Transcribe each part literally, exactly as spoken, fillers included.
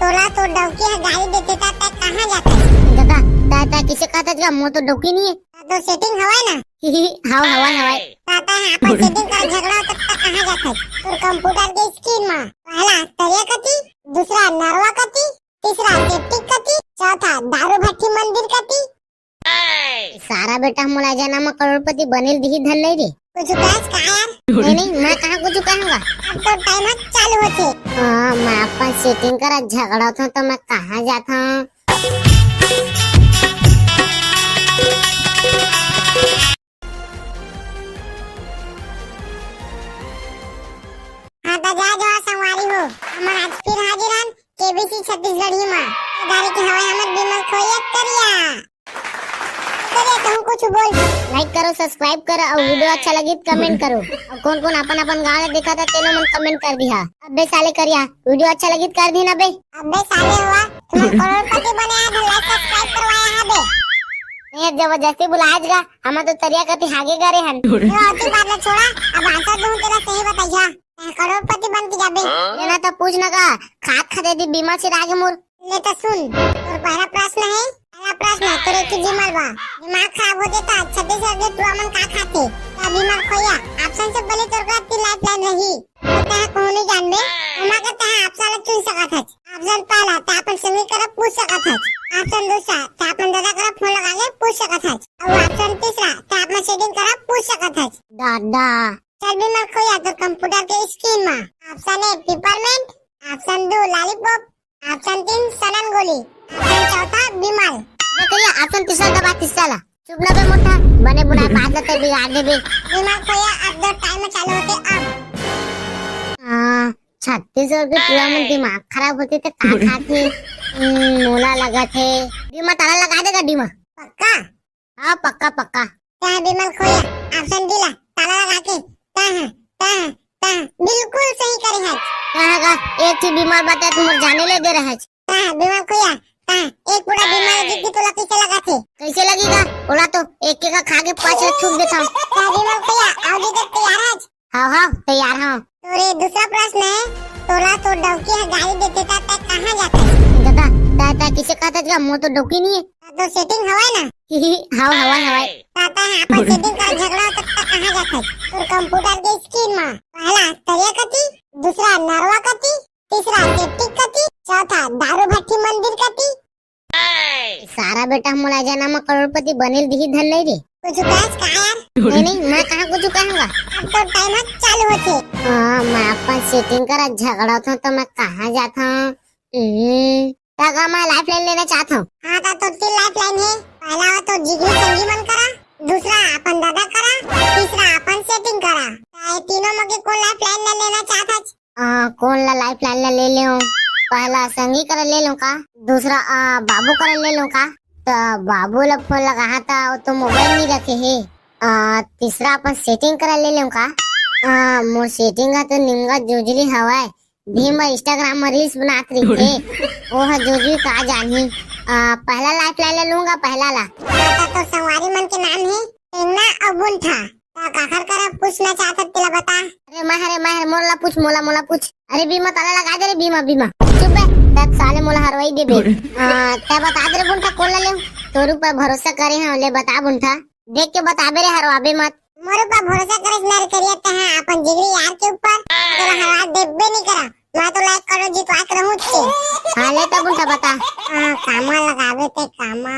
तोला तोर डौकी ह गाली देथे त तैं कहाँ जाथस? दादा, तैं, तैं किसे कहत हस गा? मोर तो डौकी नहीं है। त तोर setting हवय ना? हाव, हवय, हवय। त तैं ह अपन setting कर झगड़ा होथे त कहाँ जाथस? तोर computer के screen म। पहला तरिया कती, दूसरा नरवा कती, तीसरा septic कती, चौथा दारू भट्टी मंदिर कती। सारा बेटा मोला ए जनम म करोड़पति बने ल दिही धन नहीं रे। कुछ कहस का यार? नहीं, नहीं, मैं कहाँ कुछ कहूँगा। अब तो time ह चालू होथे। हाँ, मैं अपन setting करा झगड़ा होथों त मैं कहाँ जाथों? हाँ, त जय जोहार संगवारी हो, हमन आज फिर हाजिर हन केबीसी छत्तीसगढ़ी मा। धारे के हवय हमर बिमल खोया करिया। करिया, कहूँ कुछ बोल। Like करो, subscribe करो अउ video अच्छा लगी त comment करो। अउ कौन कौन अपन अपन गाँव ला देखत हे तेनो मन comment कर दिहा। अबे साले करिया, video अच्छा लगी त कर दी ना बे। अबे साले होवा, तुमन करोड़पति बने आय, like subscribe करवाया हा बे। नहीं, जबरदस्ती बुलायस गा, हमन तो तरिया कती हागे गे रेहेन। ये अति बात ला छोड़ा, अब answer दूँ तेला सही बताइया। तैं करोड़पति बन के जाबे। लेना त पूछ ना का, खात खाते दी बीमा सिरा गे मोर। ले त सुन, तोर पहला प्रश्न हे, पहला प्रश्न हे, तोर एक ठो बीमल बा। दिमाग खराब हो जाता, छत्तीसगढ़ के टुरा मन का खाथे? त बीमल खोया, option से बोले तोर करा तीन lifeline रही। त तैं कहूँ नहीं जानबे, ओमा के तैं option ला चुन सकत हस। Option पहला, तैं अपन संगी करा पूछ सकत हस। Option दूसरा, तैं अपन दादा करा phone लगा के पूछ सकत हस। अउ option तीसरा, तैं अपन setting करा पूछ सकत हस। दादा। चल बिमल खोया, तोर computer के screen मा option A peppermint, option दो lollipop, option तीन सनन गोली, option चौथा बिमल। अबे करिया, option तीसरा दबा, तीसरा ला। चुप ना बे मोटा, बने बुनाए बात ला तैं बिगाड़ देबे। बिमल खोया, अब तोर time चालू होथे अब। हाँ, छत्तीसगढ़ के टुरा मन दिमाग खराब होथे त का खाथे? हम्म, मोला लगथे। बीमा ताला लगा देगा बीमा। पक्का? हाँ, पक्का, पक्का। तैं बिमल खोया, option D ला ताला लगा के, तैं, तैं, तैं बिल्कुल सही करे हस। तैं का एक ठो बीमल बता, तैं मोर जाने ले दे रहे हस। तैं बिमल खोया, तैं एक पूरा बीमल जीत के तोला कैसे लगा थे? कैसे लगी गा? ओला तो एक एक खा के पाँच ला थूक देता हूँ। तैं बिमल खोया, अउ जीते तैयार हस? हाँ, हाँ, तैयार हूँ। तोरे दूसरा प्रश्न हे, तोला तोर डौकी ह गाली देथे त तैं कहाँ जाथस? दादा, तैं, तैं किसे कहत हस गा? मोर तो डौकी नहीं है। त तोर setting हवय ना? हाँ, हवय, हवय। त तैं ह अपन setting कर झगड़ा होथे त तैं कहाँ जाथस? तोर computer के screen मा। पहला तरिया कती, दूसरा नरवा कती, तीसरा septic कती, चौथा दारू भट्टी मंदिर कती। सारा बेटा मोला ए जनम म करोड़पति बने ल दिही धन नहीं रे। कुछ कहस का यार? नहीं, नहीं, मैं कहाँ कुछ कहूँगा। अब तो time ह चालू होथे। हाँ, मैं अपन setting करा झगड़ा होथों त मैं कहाँ जाथों? हम्म, त का मैं lifeline लेना चाहत हूँ। हाँ, त तोर तीन lifeline हे। पहला हो तोर जिगरी संगी मन करा, दूसरा अपन दादा करा, तीसरा अपन setting करा। त ये तीनों म के कौन lifeline ला लेना चाहत हस? अ, कौन ला lifeline ला ले लेऊं? पहला संगी करा ले लूं का? दूसरा, अ, बाबू करा ले लूं का? त बाबू ला phone लगाहा त वो तो mobile नहीं रखे हे। अ, तीसरा अपन setting करा ले लूं का? अ, मोर setting ह तो निमगा जुजली हवय, दिन भर Instagram म reels बनात रहिथे। ओ ह जुजली का जानही। अ, पहला lifeline ला लूंगा, पहला ला। त तोर संगवारी मन के नाम हे टेंगना अउ बुंठा। त काखर करा पूछना चाहत हस, तेला बता। अरे मैं हरे, मैं हरे, मोला पूछ, मोला, मोला पूछ। अरे बीमा ताला लगा दे रे, बीमा, बीमा। चुप बे, तब साले मोला हरवाई देबे। हाँ, तब बता दे रे बुंठा, कोन ला लेहूं? तोर ऊपर भरोसा करे हंव, ले बता बुंठा। देख के बताबे रे, हरवाबे मत। मोर ऊपर भरोसा करे ना रे करिया, तैं ह अपन जिगरी यार के ऊपर, तोला हरवा देबे नहीं करा। मैं तो लायक करोड़ जीतवा के रहूं छे। हाँ, ले तब बुंठा बता। हाँ, कामा लगाबे तैं, कामा।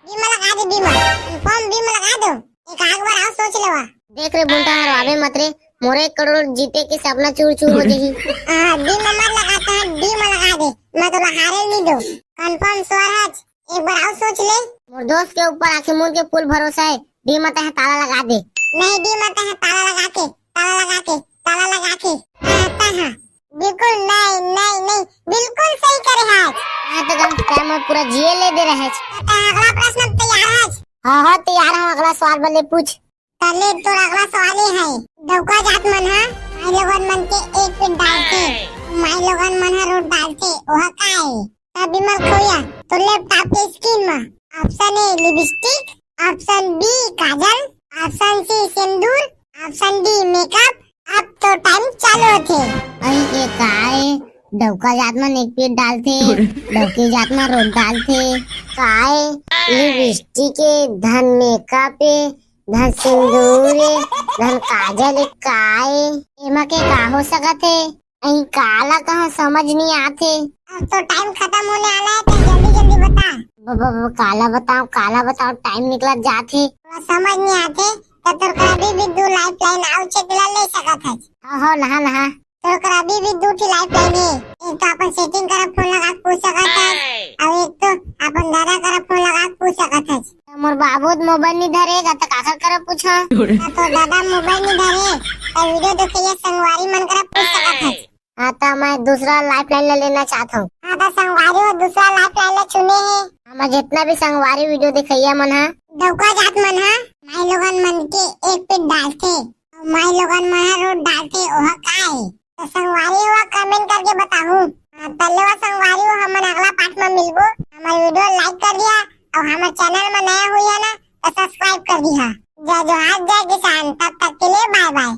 बीमा लगा दे, बीमा। Confirm बीमा लगा दो। एक आग बार अउ सोच लेवा। देख रे बुंठा, हरवाबे मत रे, मोरे एक करोड़ जीते के सपना चूर चूर हो जाही। आ, बीमा मत लगा, तैं बीमा लगा दे, मैं तोला हारे नहीं दो। Confirm sure हच, एक बार अउ सोच ले। मोर दोस्त के ऊपर आंखी मूंद के full भरोसा है, बीमा तैं ताला लगा दे। नहीं, बीमा तैं ताला लगा के, ताला लगा के, ताला लगा के, आ, तैं बिल्कुल नहीं, नहीं, नहीं, बिल्कुल सही करे हच। मैं तो गम तैं मोर पूरा जिए ले दे रहे हच। तैं अगला प्रश्न तैयार हच? हाँ, हाँ, तैयार हूँ, अगला सवाल बले पूछ। तले तोर अगला सवाल ये है, डौका जात मन ह माई लोगन मन के एक पीठ डालथे, माई लोगन मन ह रोट डालथे, ओह का है? त बिमल खोया, तोर laptop के screen म option A lipstick, option B Kajal, option C सिंदूर, option D makeup। अब तो time चालू होथे। अई के काय? डौका जात मन एक पीठ डालथे, डौकी जात मन रोज डालथे। काय? लिपस्टिक के, धन मेकअप के, धन सिंदूर के, धन काजल के, काय? एमा के का हो सकत हे? अई काला कहाँ समझ नहीं आथे। अब तो टाइम खत्म होने वाला है, तो जल्दी जल्दी बता। ब-, ब-, ब-, काला बताओ, काला बताओ, टाइम निकलत जाथे। थोड़ा समझ नहीं आथे, तो तोर करा अभी भी दू लाइफ लाइन आउ छे, तेला ले सकत हस। हाँ, हाँ, नहा, नहा। तोर करा अभी भी दू ठी लाइफ लाइन है। एक तो अपन सेटिंग करा फोन लगा के पूछ सकत हस, और एक तो अपन दादा करा फोन लगा के पूछ सकत हस। त मोर बाबू त मोबाइल नहीं धरे गा, त काकर करा पूछा? त तोर दादा मोबाइल नहीं धरे, त वीडियो देखइया संगवारी मन करा पूछ सकत हस। हाँ, त मैं दूसरा लाइफ लाइन ला लेना चाहत हूँ। हाँ, त संगवारी हो दूसरा लाइफ लाइन ला चुने हे। हमर जितना भी संगवारी वीडियो देखइया मन हा, डौका जात मन हा, माई लोगन मन के एक पीठ डालथे, अउ माई लोगन मन हा रोज डालथे, ओहा का हे? त संगवारी हो कमेंट करके बताहू। हाँ, त ले वा संगवारी हो, हमन अगला पार्ट में मिलबो। हमर वीडियो लाइक कर दिया, अउ हमर चैनल में नया हुई है ना, त सब्सक्राइब कर दिया। जय जोहार, जय किसान, तब तक के लिए बाय बाय।